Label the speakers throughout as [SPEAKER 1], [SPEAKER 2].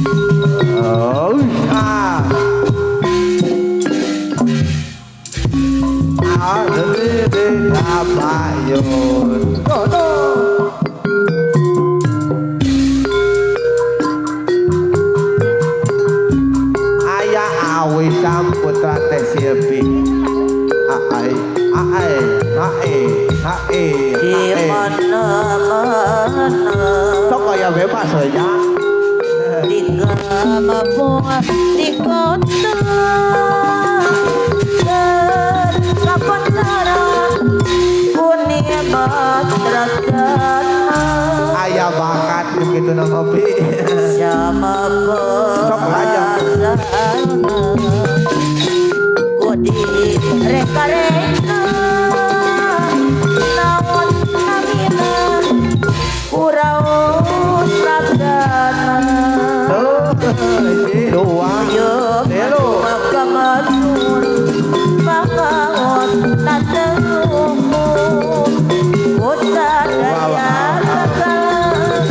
[SPEAKER 1] Oh, ah. Ah, de de kapayon. Do do. Aya awi samputra teh Silvi. Ai ai ai ai.
[SPEAKER 2] Di mana-mana
[SPEAKER 1] Sok aya bebas we nya.
[SPEAKER 2] Di kampung di kota kapan kuning madrasana
[SPEAKER 1] Aya bakat begitu na kopi.
[SPEAKER 2] Sama
[SPEAKER 1] Sok aja.
[SPEAKER 2] Pesasana kodi reka-reka naon namina kuraos rasana.
[SPEAKER 1] Oh, dua.
[SPEAKER 2] Yo
[SPEAKER 1] Telu.
[SPEAKER 2] Makamasun pangaon tateluhu Usadaya kakal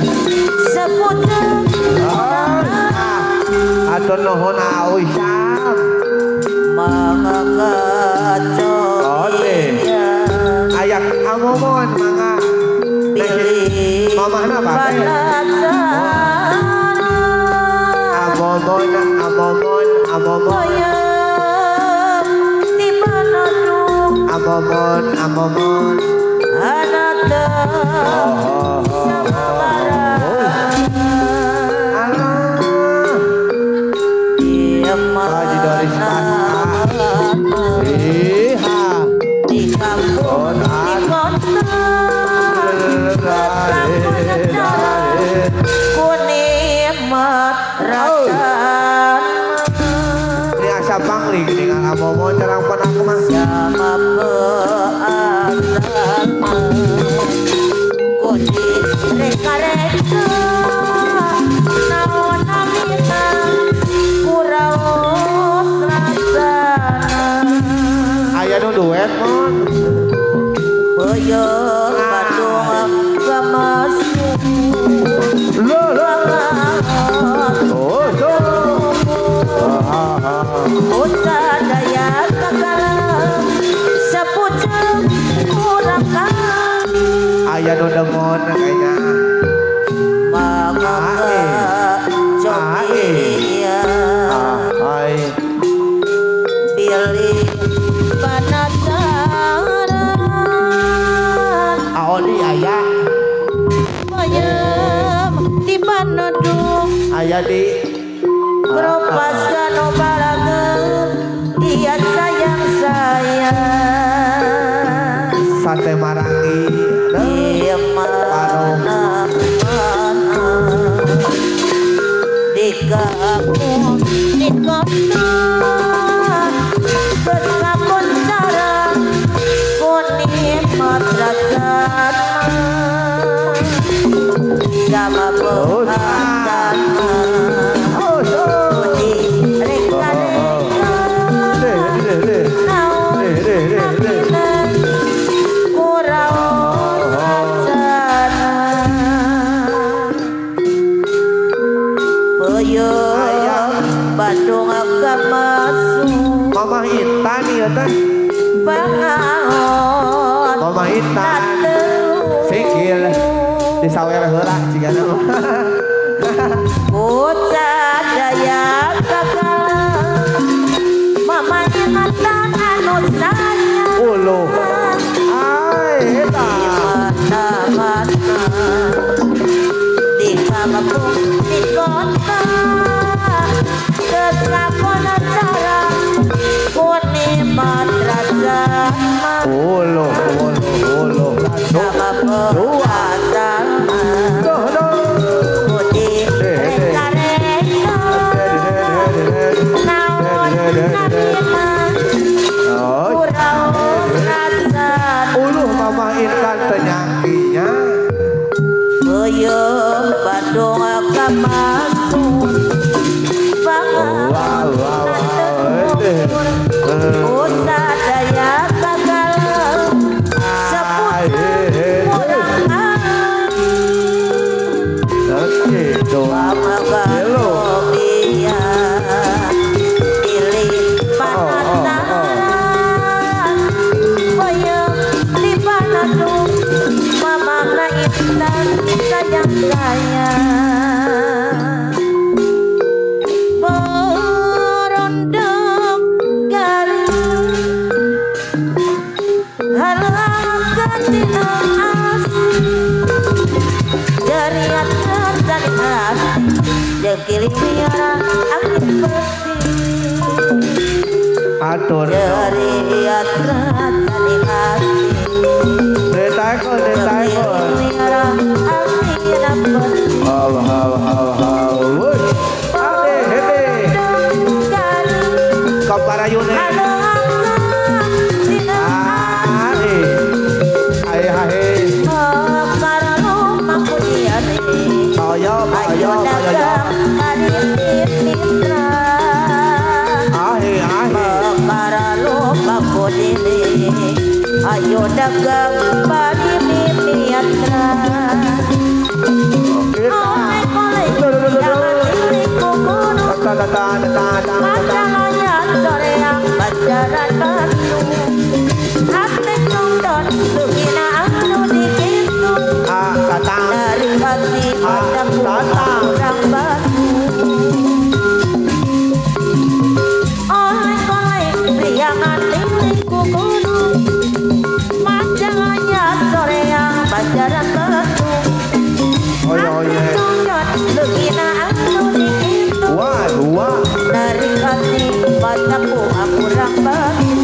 [SPEAKER 2] seputar
[SPEAKER 1] Atur nuhun awi sam.
[SPEAKER 2] Manga kacoria
[SPEAKER 1] Aya amomon mangga.
[SPEAKER 2] Pilih
[SPEAKER 1] Mamahna apa?
[SPEAKER 2] panasana
[SPEAKER 1] Amomon, amomon, amomon.
[SPEAKER 2] Koyam di Manado
[SPEAKER 1] Amomon, amomon.
[SPEAKER 2] Anata sama barang
[SPEAKER 1] Alah.
[SPEAKER 2] Di
[SPEAKER 1] Haji Doris
[SPEAKER 2] mana
[SPEAKER 1] Iha.
[SPEAKER 2] Di kampung di kota Kampung secara kuning rasana
[SPEAKER 1] Ini asa pangling dengan amomon terang penak mah.
[SPEAKER 2] Sama peasana Kodi reka-reka naon namina kuraos rasana
[SPEAKER 1] Aya nu duet mon.
[SPEAKER 2] Boyong Bandung kemasuk
[SPEAKER 1] Lo lo. Oh, tuh.
[SPEAKER 2] Usadaya kakal sepucuk kurang kami
[SPEAKER 1] Aya nu demon kayaknya.
[SPEAKER 2] Manga cokia
[SPEAKER 1] Ai.
[SPEAKER 2] Pilih panataran
[SPEAKER 1] Aoli aya.
[SPEAKER 2] Bayam di Bandung
[SPEAKER 1] Aya di
[SPEAKER 2] Keropas kano balageun dia sayang sayang
[SPEAKER 1] sate marangi.
[SPEAKER 2] Di mana mana di kampung di kota geus kakoncara kuning madrasana sama peasana
[SPEAKER 1] Oh, tuh.
[SPEAKER 2] di reka-reka
[SPEAKER 1] Le le le.
[SPEAKER 2] naon namina kuraos rasana Peuyeum Bandung kamasuk
[SPEAKER 1] Mama Intan ieu teh.
[SPEAKER 2] pangaon
[SPEAKER 1] Mama Intan.
[SPEAKER 2] tatelu
[SPEAKER 1] Sikil disawer heula cigana mah.
[SPEAKER 2] Usadaya kakal Mamanya ngatan anu sayang
[SPEAKER 1] Uluh. Ai eta.
[SPEAKER 2] Mana-mana di kampung di kota geus kakoncara kuning madrasana
[SPEAKER 1] Uluh, uluh, uluh.
[SPEAKER 2] sama peasana
[SPEAKER 1] Duh, duh.
[SPEAKER 2] Budi reka-reka naon namina
[SPEAKER 1] Oh,
[SPEAKER 2] kuraos rasana
[SPEAKER 1] uluh Mama Intan tenyangkinya.
[SPEAKER 2] Peuyeum Bandung kamasuk
[SPEAKER 1] Wow, wow, wow.
[SPEAKER 2] Usadaya kakal Kekiliwiara angin peti
[SPEAKER 1] Atur.
[SPEAKER 2] Jeriat rasa di hati.
[SPEAKER 1] Detaiko, detaiko.
[SPEAKER 2] Kekiliwiara angin peti.
[SPEAKER 1] Allah, Allah, Allah. Woi. Ade, hede. Kaparayune. Ade. Ae, hae. Ayo, ayo, ayo. Ahe, ahe.
[SPEAKER 2] Ayo dagang padi mimiatra.
[SPEAKER 1] Kita. Ta ta ta ta ta ta ta. Ah, ta ta. Ah, ta ta. Oye, oye. Wah, wah.
[SPEAKER 2] Dari hati padaku aku rambut.